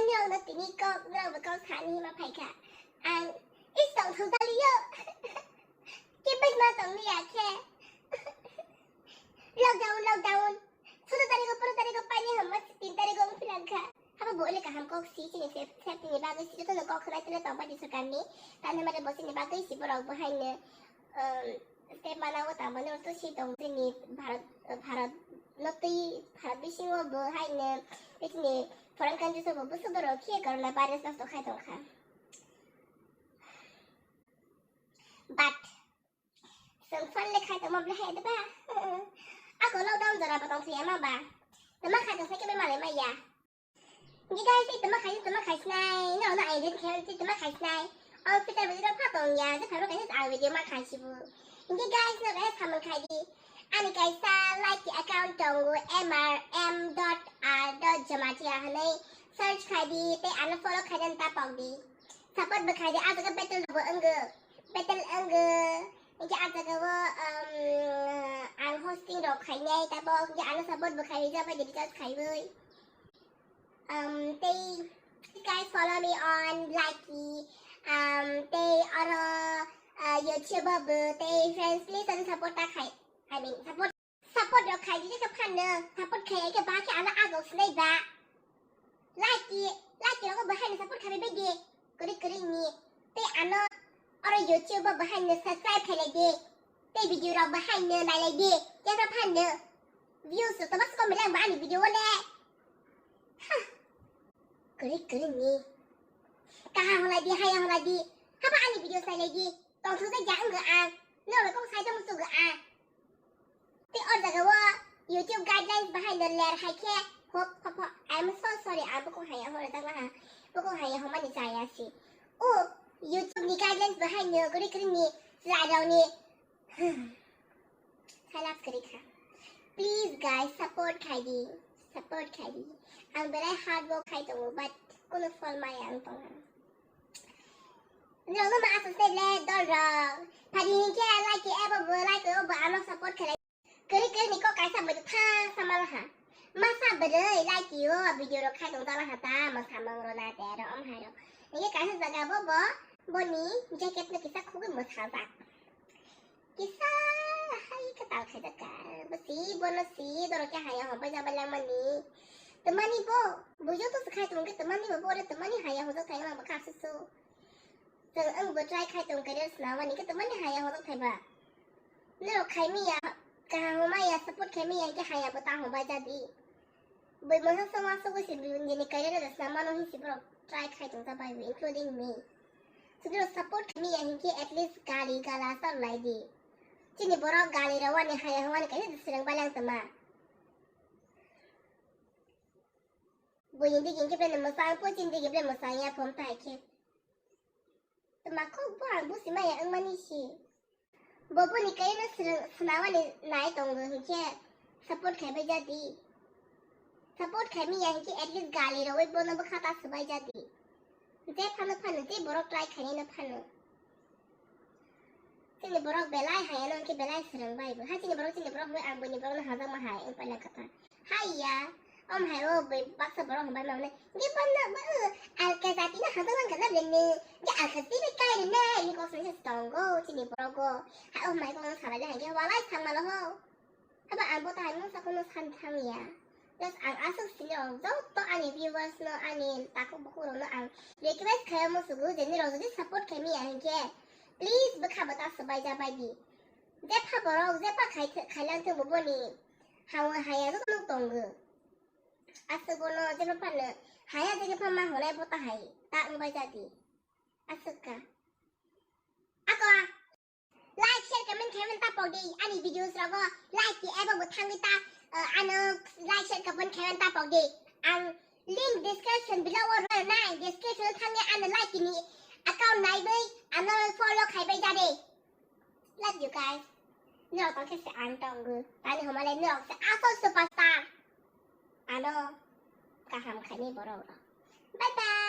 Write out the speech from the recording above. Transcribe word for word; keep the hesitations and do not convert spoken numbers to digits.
Nirokno tini kok, norokbo kok sani hima phaikha. Ang is tongthok daliyo. Kebengma tongni ya khe. Lockdown, lockdown. Sodo tarigo, pondro tarigo, paini hama tin tarigo wng philangkha. Habo bo ile kaham kok si, chini se, safety ni bagwi si, jotono kok khlai tele tongbai di sorkarni. Tani mare bo chini bagwi si borok bo haino, um, step mana o tamo no to si tong chini Bharat, Bharat no twi Bharat bisingo bo haino, chini foreign countries o bo bwswk borok khe corona virus nosto khai tongkha. But Chwng phone le khai tongma bwle hai da ba. Ako lockdown jora bo tong thaya ma ba. Tama khai tong sai khe malai ma ya. Ngi guys, i tama khai, tama khai sinai. No, no, ai din khai, i tama khai sinai. Ang filter bo jora pha tong ya, je pharo khai ang video ma khai sibu. Ngi guys, no guys, samung khai di. Ani kaisa like account tongo M R M dot R dot Jamatia hanai search khai di, te ano follow khai dan ta pok di. Support bo khai di, ah jaga battle bo wngw. Battle wngw. Hingke ah jaga o, um, ang hosting rok khainai, tabo hingke ano support bo khai rijak bai di, recharge khaiwi. Um, tei guys follow me on Likee. Um, tei oro, uh, YouTube o bo tei friends please ano support ta khai. I mean support Support rok khai di khe phanno, support khai khe ba khe ano agok sinai ba. Likee, Likee rok bo haino support khai bai di. Kwrwi kwrwi ni. Tei ano oro YouTube bo haino subscribe khai lai di. Tei video rok bo haino nai lai di. Khe phanno. Views rok to bas kom lang ba ani video le. Ha. Kwrwi kwrwi ni. Kaha holai di, haya holai di. Haba ani video sai lai di. Tong thung ja ang ang. No kong sai tong su ang. Tei o jaga o YouTube guidelines bahai no ler hai khe, hop, hop, hop, I'm so sorry, ang bukung hai ya horo jak laha, bukung hai ya homani chaya si. O YouTube ni guidelines bahai no kwrwi kwrwi ni chwrai rok ni, silence kwrwi kha. Please guys, support khai di, support khai di. Ang belai hard work khai tongo, but kuno phol maya ang tongo. Nokno ma aswk se le dol rok. Phadi hinkhe Likee abo bo Likee o bo ano support khlai. Kwrwi kwrwi ni kok kaisa bwrwi tha sama laha. Masa bwrwi Likee o video rok khai tong jala ha ta mwsamung rw na te aro om hai rok. Hinkhe kaisa jaga bo bo boni jacket no kisa khugwi mwsajak. Kisa hai kwtal khaijak ka. Bo si bono si doro khe haya hon bai jaba langmani. Twmani bo bujo to swkhai tongkhe twmani bo bore twmani haya hojak thai ma bwkha susu. Chwng ang bo try khai tong career swnamani khe twmani haya hojak thai ba. Norok khai miya kaham homa ya support khai miya khe haya bo ta hon bai jadi. Bui masa sama so ko si bini career da swnamano hin si borok try khai tong ta bai including me. Sudiro support khaimya hinkhe at least gali gala sa lai di. Chini borok gali rawani haya hwani kaisa swrwng balang tama. Buini digi hinkhe bini mwsang po chini digi bini mwsang ya phom tai khe. Tama kok bo ang busi maya wngmani si. Bo boni kaino swrwng swnamani nai tongo hinkhe support khaibai jadi. Support khaimya hinkhe at least gali rogwi bono bwkha ta swbai jadi. Je phano phano, je borok try khainai no phano. Chini borok belai hayano hinkhe belai swrwng bai bo. Hai chini borok, chini borok hwnwi ang buini borokno hajakma hai wng pailangkha ta. Haiya, om hai o bui baksa borok hwnbai mangni. Ge banna ba, uh, alka jati na hada man kana benne. Ge alka jati be kai ne, ni kosong se tongo, chini borok go. Hai om hai kong salai le hai ge walai sang malo ho. Haba ang bo tai mung sa kono san thang ya. Just ang asuk sini rong joto ani viewers no, ani takuk buku rong no ang request khayo mo sugu, jeni rong jodi support khaimi ya hinkhe. Please bwkha bata swbai ja bai di. Je pha borok, je pha khai, khailang thung bo boni. Hawa haya joto no tongo. Aswk bono jeba phano haya jege pha ma honai bo ta hai ta wng bai jadi. Aswk ka. Ako like, share, comment khaimani ta pok di. Ani videos rogo like di ebo bo thangwi ta, uh, ano like, share, comment khaimani ta pok di. Ang link description below o rw nai, description o thangwi ano like ni account naiwi ano follow khaibai jadi. Love you guys. Norok tong khe se ang tongo. Tani homale norok se asol superstar. Ano kaham khaini borok rok. Bye bye.